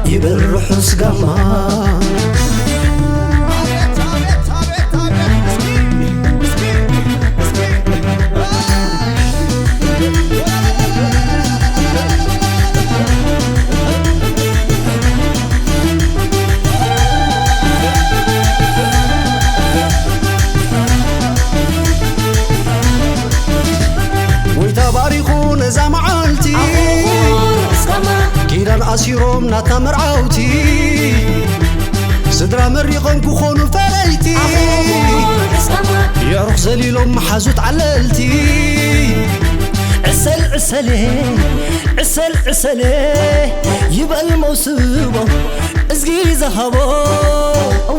ይበል ርሑስ ጋማ። ጎይታ ባሪኹ ነዛ መዓልቲ፣ ኪዳን ኣሲሮም ናታ መርዓውቲ፣ ስድራ መሪቖም ክኾኑ ፈለይቲ፣ የዕሩኽ ዘሊሎም መሓዙት ዓለልቲ። ዕሰል ዕሰሌ፣ ዕሰል ዕሰሌ፣ ይበል መውስቦ እዝጊ ዝሃቦ።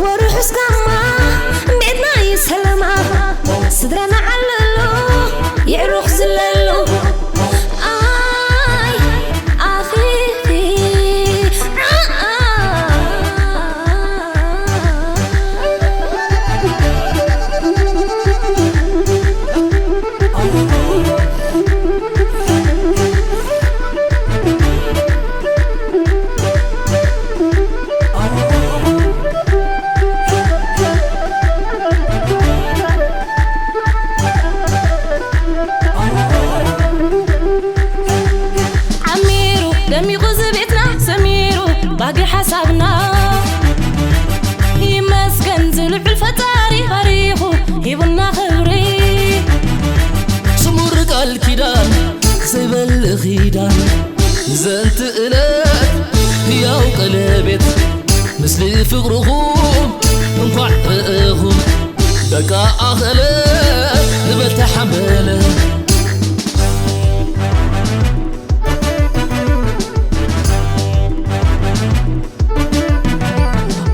ወርሑስ ጋማ ቤትና ይሰለማ፣ ስድራና ዓለሎ የዕሩኽ ዝለሎ። ኣይ ኣኺኺ ዓኣ። ዓሚሩ ደሚቑ ዝቤትና ሰሚሩ ባጊ ሓሳብና ይመስገን ዝልዑል ፈጣሪ ባሪኹ ሂቡና ክብሪ። ስሙር ቃል ኪዳን ዘይበል ኺዳን ዘንቲ እለት ህያው ቀለቤት ምስሊ ፍቕርኹም እንኳዕ ርኢኹም በቃ ኣኸለ ንበል ተሓመለ።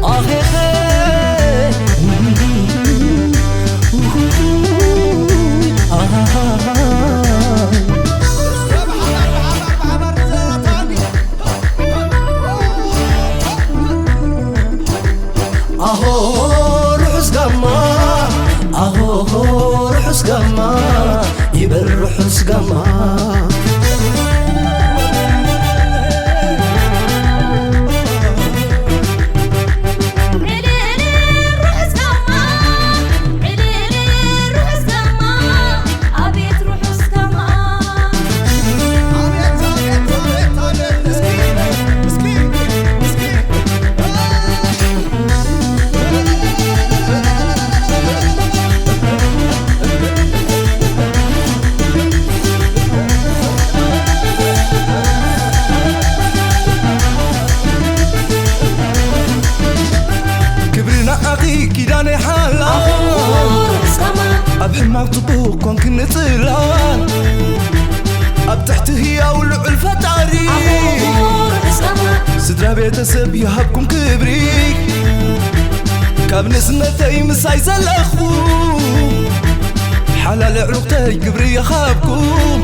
ኣኼኸ። ኣሃሃሃ። ኣሆ ርሑስ ጋማ፣ ኣሆ ርሑስ ጋማ፣ ይበል ርሑስ ጋማ። ዕልል ርሑስ ጋማ፣ ዕልል ርሑስ ጋማ፣ ኣቤት ርሑስ ጋማ። ኣቤት፣ ኣቤት፣ ኣቤት፣ ኣቤት። እስኪ፣ እስኪ፣ እስኪ። ክብሪ ንዓኺ ኪዳነ ሓላል፣ ኣብ ሕማቕ ጽቡቕ ኮንክኒ ጽላል፣ ኣብ ትሕቲ ህያው ልዑል ፈጣሪ፣ ስድራ ቤተሰብ ይሃብኩም ክብሪ። ካብ ንእስነተይ ምሳይ ዘለኹ ሓላል ኣዕሩኽተይ ክብሪ ይሃብኩም።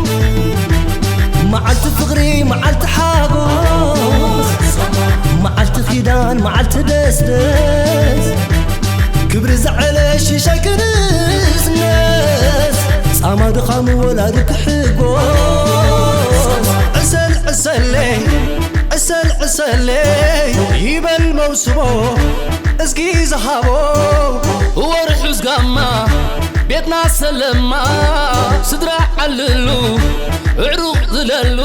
መዓልቲ ፍቕሪ፣ መዓልቲ ሓጎስ፣ መዓልቲ ኪዳን፣ መዓልቲ ደስደስ፣ ክብሪ ዝዓለ ሽሻይ ክንስነስ፣ ጻማ ድኻም ወላዲ ክሕጎስ። ዕሰል ዕሰለይ፣ ዕሰል ዕሰለይ ይበል መውስቦ፣ እዝጊ ዝሃቦ ወርሑስ ጋማ፣ ቤትና ሰለማ፣ ስድራ ዓልሉ፣ ኣዕሩኽ ዝለሉ።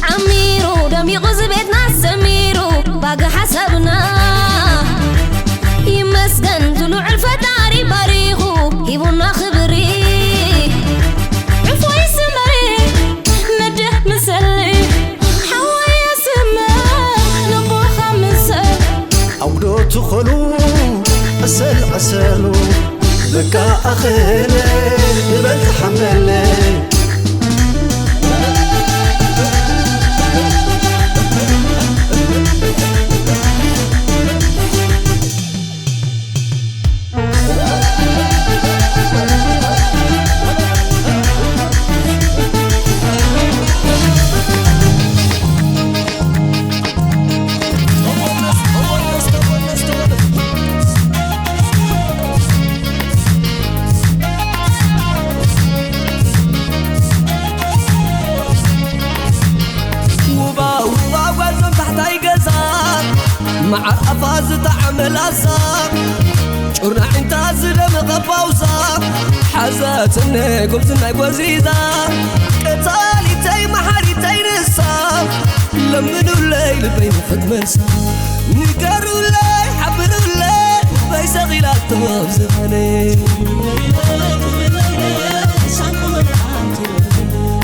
ዓሚሩ ደሚቑ ዝቤትና ሰሚሩ ባጋ ሓሳብና ይመስገን ዝልዑል ፈጣሪ ባሪኹ ሂቡና ክብሪ። ዕፎይ ስመሪ ነድህ ምሰሊ ሓወየ ስመ ልቦኻ ምሰል ኣጉዶ ትኾኑ ዕሰል ዕሰሉ በቃ ኣኸለ ንበል ተሓመለ። ፓውዛ ሓዛትነ ጉብዝናይ ጎዚዛ ቀታሊተይ መሓሪተይ ንሳ ለምኑለይ ልበይ ንኽትመልሳ ንገሩለይ ሓብሩለይ ልበይ ሰቒላቶ ኣብ ዝባነይ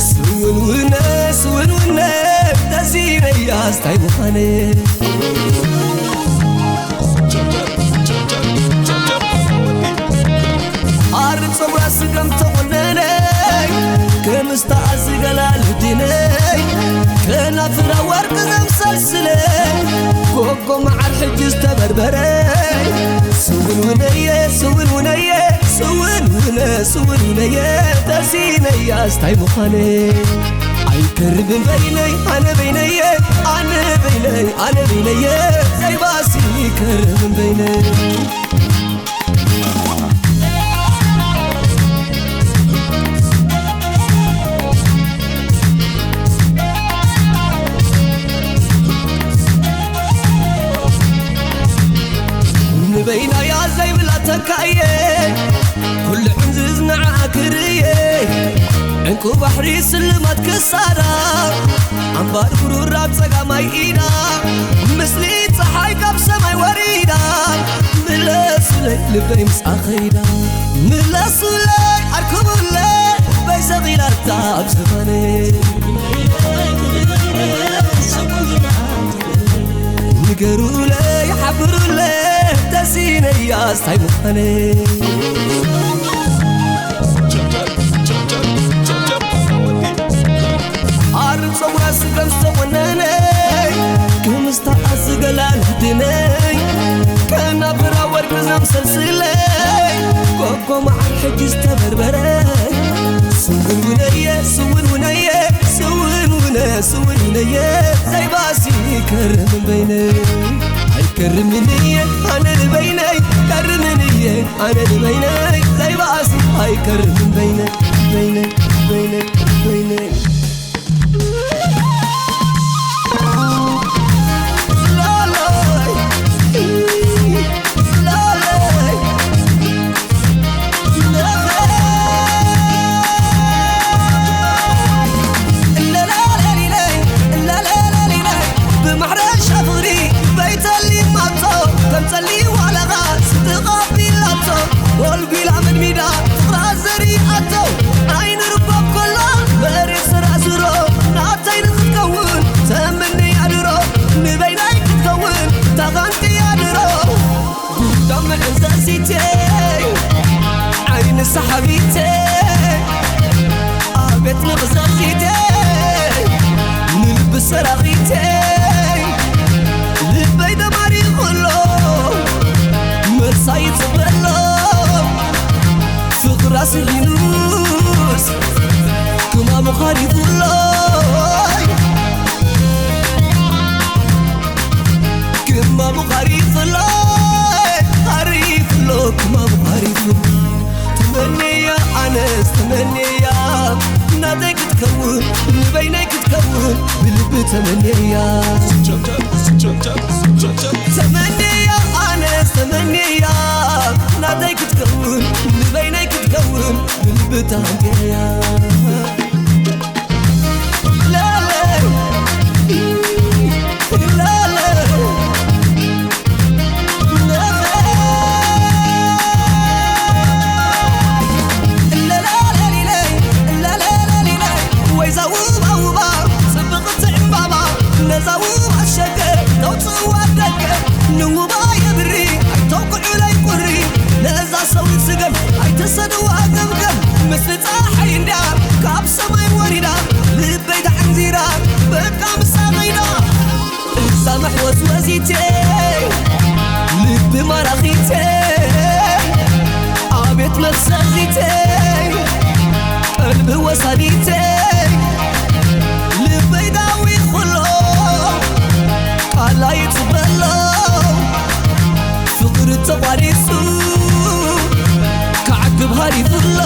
ስውንውነ ስውንውነ ተሲነያስ ታይ ምዃነ ኣርብ ጸጉራ ስገም ተቆነነይ ከምስታ ኣዝገላ ልድነይ ከናፍራ ወርቂ ዘምሰልስለይ ጎጎ መዓር ሕጂ ዝተበርበረይ ስውንውነየ ስውንውነየ ስውንውነ ስውንውነየ ተሲነያስ ታይ ምዃነ ኣይከርብን በይነይ ኣነ በይነየ ኣነ በይነይ ኣነ በይነየ ዘይባሲ ይከርብን በይነይ ንበይናያ ዘይብላ ተካየ ኩሉ ዕንዝዝ ንዓ ክርየ ዕንቁ ባሕሪ ስልማት ክሳዳ ኣምባር ጉሩራ ኣብ ጸጋማይ ኢዳ ምስሊ ጸሓይ ካብ ሰማይ ወሪዳ ምለሱለይ ልበይ ምስኣ ኸይዳ ምለሱለይ ኣርክቡለይ ልበይ ሰቒላታ ኣብ ዝባነይ ንገሩለይ ሓብሩለይ ተሲነያስ ታይ ምዃነይ ኣርብ ጸጉራ ስገም ዝተቆነነይ ክምስታ ኣዝገላል ድነይ ከናፍራ ወርቂ ዘምሰልስለይ ጎጎ መዓር ሕጂ ዝተበርበረ ስውንውነየ ስውንውነየ ስውንውነ ስውንውነየ ዘይባሲ ከርምን በይነይ ኣይከርምንየ ኣነ ንበይነይ ከርምንየ ኣነ ንበይነይ ዘይባሲ ኣይከርምን በይነይ በይነይ በይነይ በይነይ ብማሕረሻ ፍቕሪ በይተሊማቶ ከም ጸሊም ዋለኻ ስትቐቢላቶ ጎልጒላ መድሚዳ ፍቕራ ዘሪኣቶ ዓይኒ ርኮብ ኮላ መሬት ስራስሮ ናተይ ንኽትከውን ተመነያ ድሮ ንበይናይ ክትከውን ተቐንጥያ ድሮ ጉዳም መዕዘዚተይ ዓይኒ ሰሓቢተይ ኣቤት መቕዘዚተይ ንልቢ ሰራቒተይ ልበይ ተማሪኹሎ መርሳ ይጽበሎ ፍቕራ ስኢኑስ ክማሙ ኻሪፉሎይ ክማሙ ኻሪፉሎይ ኻሪፉሎ ክማሙ ኻሪፉሎ ተመንያ ኣነስ ተመንያ ናተይ ክትከውን ንበይነይ ክትከውን ብልቢ ተመንያ ተመንያ ኣነስ ተመንያ ናተይ ክትከውን ንበይነይ ክትከውን ብልቢ ተሃንጥያ ላለ ላለ ወይዛ ውባ ውባ ጽብቕቲ ዕምባባ ነዛ ውባ ሸገር ተውፅእዋ ደገ ንውባ የብሪ ኣይተውቅዑለይ ቁሪ ነዛ ሰዊት ስገም ኣይተሰድዋ ገምገም ምስ ፀሓይ እንድያ ካብ ሰማይ ወሪዳ ልበይ ተዓንዚራ በቃ ምሳ ኸይዳ እዛ መሕወስ ወዚተይ ልቢ ማራኺተይ ኣቤት መፍሰዚተይ ቀልቢ ወሳዲተይ ልበይ ዳዊ ኩሎ ቃላ ይጽበሎ ፍቕሪ ተቋሪጹ ክዓግብ ሃሪፉሎ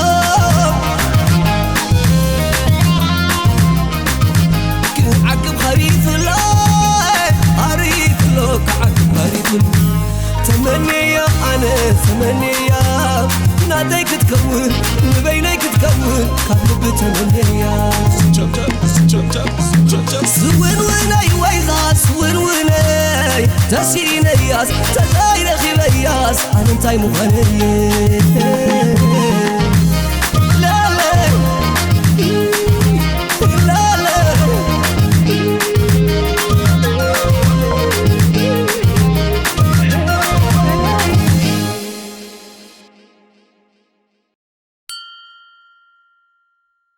ክዓግብ ሃሪፉሎ ሃሪፉሎ ክዓ ኣደይ ክትከውን ንበይነይ ክትከውን ካብ ልቢ ተመነያ። ስውንውነይ ወይዛ ስውንውነይ ተሲኢነያስ ተዘይረኺበያስ ኣነ እንታይ ምዃነየ?